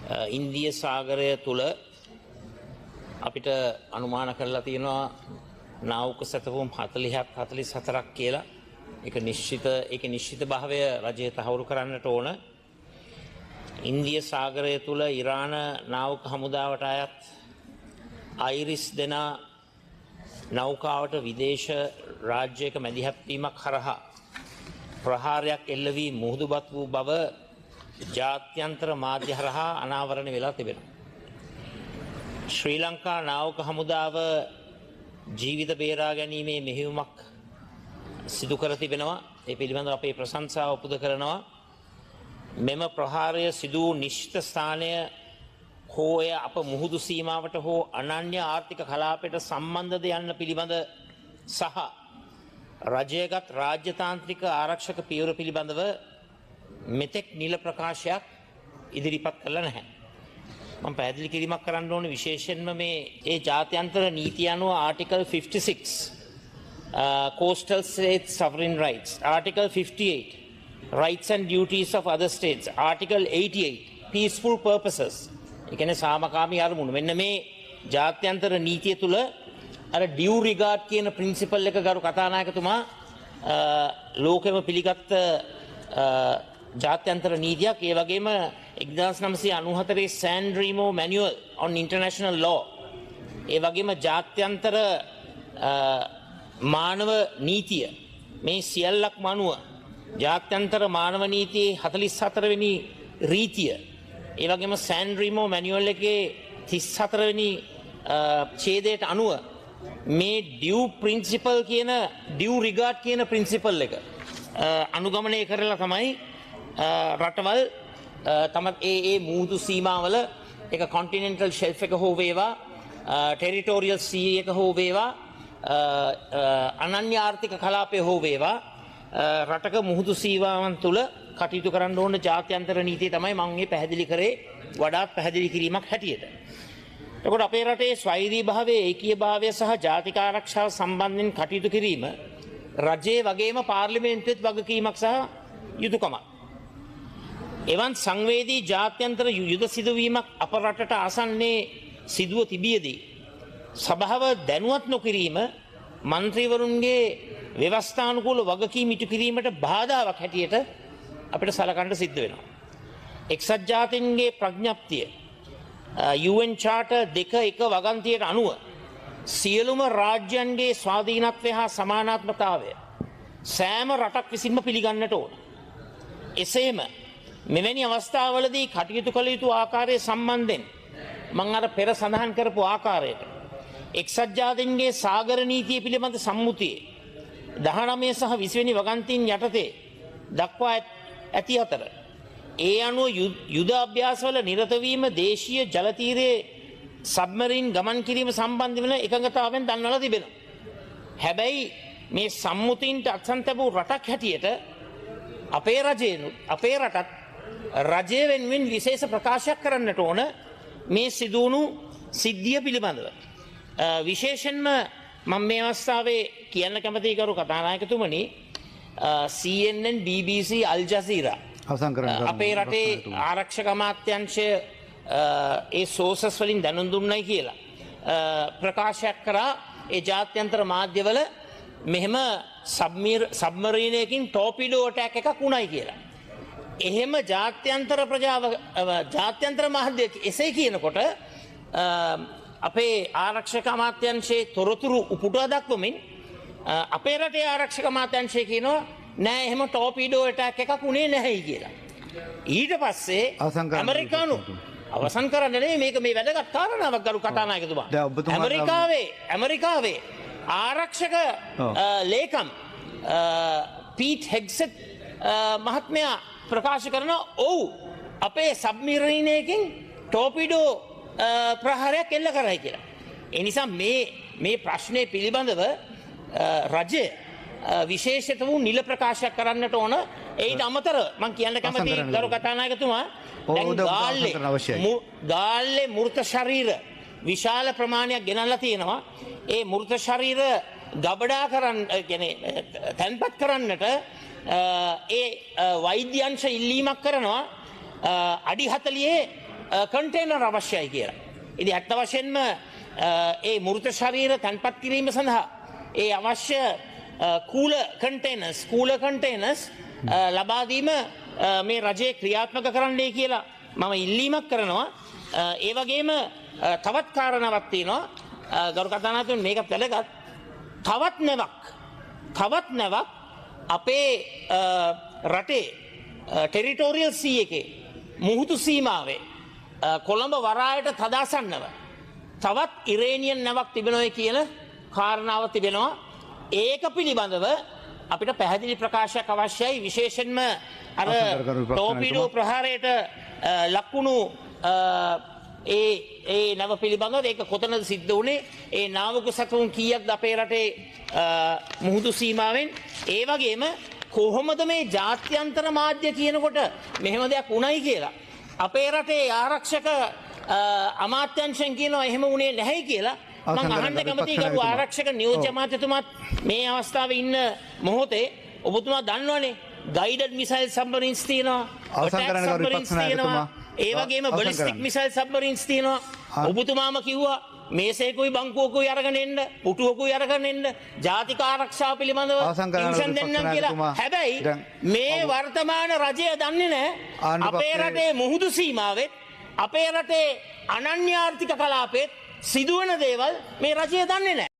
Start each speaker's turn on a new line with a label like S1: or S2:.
S1: ඉන්දිය සාගරය තුල අපිට අනුමාන කරලා තියෙනවා නාවක සැතපුම් 40ක් 44ක් කියලා. ඒක නිශ්චිත භාවය රජය තහවුරු කරන්නට ඕන. ඉන්දිය සාගරය තුල ඉරාන නාවක හමුදාවට අයත් අයිරිස් දෙනා නෞකාවට විදේශ රාජ්‍යයක මැදිහත් වීමක් හරහා ප්‍රහාරයක් එල්ල වී මුහුදුබත් වූ බව ජාත්‍යන්තර මාධ්‍ය හරහා අනාවරණය වෙලා තිබෙනවා. ශ්‍රී ලංකා නාවක හමුදාව ජීවිත බේරා ගැනීමේ මෙහෙයුමක් සිදු කර තිබෙනවා. ඒ පිළිබඳව අපේ ප්‍රශංසාව පුද කරනවා. මෙම ප්‍රහාරය සිදු වූ නිශ්චිත ස්ථානය හෝ එය අප මුහුදු සීමාවට හෝ අනන්‍ය ආර්ථික කලාපයට සම්බන්ධද යන්න පිළිබඳ සහ රජයගත් රාජ්‍යතාන්ත්‍රික ආරක්ෂක පියවර පිළිබඳව මෙතෙක් නිල ප්‍රකාශයක් ඉදිරිපත් කරලා නැහැ. මම පැහැදිලි කිරීමක් කරන්න ඕනේ. විශේෂයෙන්ම මේ ඒ ජාත්‍යන්තර නීති අනුව ආටිකල් 56 coastal states sovereign rights, article 58 rights and duties of other states, article 88 peaceful purposes, ඒ කියන්නේ සාමකාමී අරමුණු, මෙන්න මේ ජාත්‍යන්තර නීතිය තුල අර ඩියු රිගාඩ් කියන ප්‍රින්සිපල් එක, ගරු කතානායකතුමා, ලෝකෙම පිළිගත්ත ජාත්‍යන්තර නීතියක්. ඒ වගේම 1994 සෑන් රීමෝ මැනුවල් ඔන් ඉන්ටර්නැෂනල් ලෝ, ඒ වගේම ජාත්‍යන්තර මානව නීතිය, මේ සියල්ලක්ම අනුව ජාත්‍යන්තර මානව නීතියේ 44 වෙනි රීතිය, ඒ වගේම සෑන් රීමෝ මැනුවල් එකේ 34 වෙනි ඡේදයට අනුව මේ ඩියු ප්‍රින්සිපල් කියන, ඩියු රිගාඩ් කියන ප්‍රින්සිපල් එක අනුගමනය කරලා තමයි රටවල් තම ඒ ඒ මුහුදු සීමාවල, ඒක කොන්ටිනෙන්ටල් ෂෙල්ෆ් එක හෝ වේවා, ටෙරිටෝරියල් සී එක හෝ වේවා, අනන්‍ය ආර්ථික කලාපය හෝ වේවා, රටක මුහුදු සීමාවන් තුල කටයුතු කරන්න ඕන ජාත්‍යන්තර නීතිය තමයි මම මේ පැහැදිලි කරේ වඩාත් පැහැදිලි කිරීමක් හැටියට. එතකොට අපේ රටේ ස්වෛරී භාවය, ඒකීය භාවය සහ ජාතික ආරක්ෂාව සම්බන්ධයෙන් කටයුතු කිරීම රජයේ වගේම පාර්ලිමේන්තුවෙත් වගකීමක් සහ යුතුකමක්. එවන් සංවේදී ජාත්‍යන්තර යුද සිදුවීමක් අප රටට ආසන්නයේ සිදුව තිබියදී සභාව දැනුවත් නොකිරීම මන්ත්‍රීවරුන්ගේ ව්‍යවස්ථානුකූල වගකීම් ඉටු කිරීමට බාධාවක් හැටියට අපිට සලකන්න සිද්ධ වෙනවා. එක්සත් ජාතීන්ගේ ප්‍රඥප්තිය UN Charter 2.1 වගන්තියට අනුව සියලුම රාජ්‍යයන්ගේ ස්වාධීනත්වය හා සමානාත්මතාවය සෑම රටක් විසින්ම පිළිගන්නට ඕන. එසේම මෙවැනි අවස්ථාවලදී කටයුතු කළ යුතු ආකාරය සම්බන්ධයෙන් මං අර පෙර සඳහන් කරපු ආකාරයට එක්සත් ජාතීන්ගේ සාගර නීතිය පිළිබඳ සම්මුතියේ 19 සහ 20 වෙනි වගන්තීන් යටතේ දක්වා ඇති අතර ඒ අනුව යුද අභ්‍යාසවල නිරත වීම, දේශීය ජල තීරයේ සබ්මරීන් ගමන් කිරීම සම්බන්ධ වෙන එකඟතාවෙන් දන්වලා තිබෙනවා. හැබැයි මේ සම්මුතීන්ට අත්සන් තැබූ රටක් හැටියට අපේ රජයනුත් අපේ රටත් රජය වෙනුවෙන් විශේෂ ප්‍රකාශයක් කරන්නට ඕන මේ සිදුවුණු සිද්ධිය පිළිබඳව. විශේෂයෙන්ම මම මේ අවස්ථාවේ කියන්න කැමතියි ගරු කතානායකතුමනි, CNN, BBC, Al Jazeera
S2: අවසන් කරන්න
S1: අපේ රටේ ආරක්ෂක අමාත්‍යංශය ඒ සෝසස් වලින් දැනුම් දුන්නයි කියලා ප්‍රකාශයක් කරා. ඒ ජාත්‍යන්තර මාධ්‍යවල මෙහෙම සබ්මරීනයකින් ටෝපිඩෝ ඇටැක් එකක් වුණයි කියලා. එහෙම ජාත්‍යන්තර ප්‍රජාව, ජාත්‍යන්තර මාධ්‍ය එසේ කියනකොට අපේ ආරක්ෂක අමාත්‍යංශයේ තොරතුරු උපුටා දක්වමින් අපේ රටේ ආරක්ෂක අමාත්‍යංශය කියනවා නෑ, එහෙම ටෝපිඩෝ ඇටැක් එකක් වුණේ නැහැයි කියලා. ඊට පස්සේ ඇමරිකානු, අවසන් කරන්න නෙමෙයි, මේක මේ වැදගත් කාරණාවක් ගරු කතානායකතුමා. ඇමරිකාවේ ආරක්ෂක ලේකම් පීට් හෙග්සෙත් මහත්මයා ප්‍රකාශ කරන ඔව්, අපේ සබ්මරීනයකින් ටෝපිඩෝ ප්‍රහාරයක් එල්ල කරයි කියලා. ඒ නිසා මේ මේ ප්‍රශ්නය පිළිබඳව රජය විශේෂිත වූ නිල ප්‍රකාශයක් කරන්නට ඕන. ඊට අමතරව මං කියන්න කැමතියි ගරු කතානායකතුමා, දැන් ගාල්ලේ මෘත ශරීර විශාල ප්‍රමාණයක් ගෙනල්ලා තියෙනවා. ඒ මෘත ශරීර ගබඩා කරන්න, කියන්නේ තැන්පත් කරන්නට ඒ වෛද්‍ය අංශ ඉල්ලීමක් කරනවා අඩි 40 කන්ටේනර් අවශ්‍යයි කියලා. ඉතින් ඇත්ත වශයෙන්ම ඒ මෘත ශරීර තැන්පත් කිරීම සඳහා ඒ අවශ්‍ය කූලර් කන්ටේනර්ස් ලබා දීම මේ රජය ක්‍රියාත්මක කරන්නයි කියලා මම ඉල්ලීමක් කරනවා. ඒ වගේම තවත් කාරණාවක් තියෙනවා. ගරු කතානායකතුමනි, මේකත් වැදගත්. තවත් නැවක් අපේ රටේ ටෙරිටෝරියල් සී එකේ, මුහුදු සීමාවේ, කොළඹ වරායට තදාසන්නව තවත් ඉරේනියන් නැවක් තිබෙනවා කියන කාරණාව තිබෙනවා. ඒක පිළිබඳව අපිට පැහැදිලි ප්‍රකාශයක් අවශ්‍යයි. විශේෂයෙන්ම අර
S2: අවසන් කර ගරු විපක්ෂ
S1: ටෝපීඩෝ
S2: නායකතුමා.
S1: ප්‍රහාරයට ලක්වුණු ඒ ඒ නැව පිළිබඳව, ඒක කොතනද සිද්ධ වුණේ, ඒ නාවික සැකවුන් කීයක්ද අපේ රටේ මුහුදු සීමාවෙන්, ඒ වගේම කොහොමද මේ ජාත්‍යන්තර මාධ්‍ය කියනකොට මෙහෙම දෙයක් වුණයි කියලා, අපේ රටේ ආරක්ෂක අමාත්‍යංශයෙන් කියනවා එහෙම වුණේ නැහැයි කියලා. මං
S2: අවසන් කරන්න
S1: අහන්න
S2: ගරු
S1: කැමතියි
S2: විපක්ෂ
S1: ගරු
S2: නායකතුමා.
S1: ආරක්ෂක නියෝජ්‍ය අමාත්‍යතුමාත් මේ අවස්ථාවේ ඉන්න මොහොතේ, ඔබතුමා දන්නවනේ ගයිඩඩ් මිසයිල් සබ්මරීන්ස් තියෙනවා,
S2: අවසන්
S1: ඇටැක්
S2: කරන්න ගරු
S1: සබ්මරීන්ස්
S2: විපක්ෂ
S1: තියෙනවා,
S2: නායකතුමා.
S1: ඒ වගේම
S2: අවසන්
S1: බලිස්ටික්
S2: කරන්න.
S1: මිසයිල් සබ්මරීන්ස් තියෙනවා. ඔබතුමාම කිව්වා මේසයකුයි බංකුවකුයි අරගෙන එන්න, පුටුවකුයි අරගෙන එන්න, ජාතික ආරක්ෂාව පිළිබඳව
S2: අවසන් කරන්න
S1: ටියුෂන්
S2: ගරු
S1: දෙන්නම්
S2: විපක්ෂ
S1: කියලා.
S2: නායකතුමා.
S1: හැබැයි
S2: දැන්
S1: මේ වර්තමාන රජය දන්නේ නැහැ
S2: ආණ්ඩු
S1: අපේ
S2: පක්ෂයේ
S1: රටේ මුහුදු සීමාවෙත් අපේ රටේ අනන්‍ය ආර්ථික කලාපෙත් සිදුවන දේවල් මේ රජය දන්නේ නැහැ.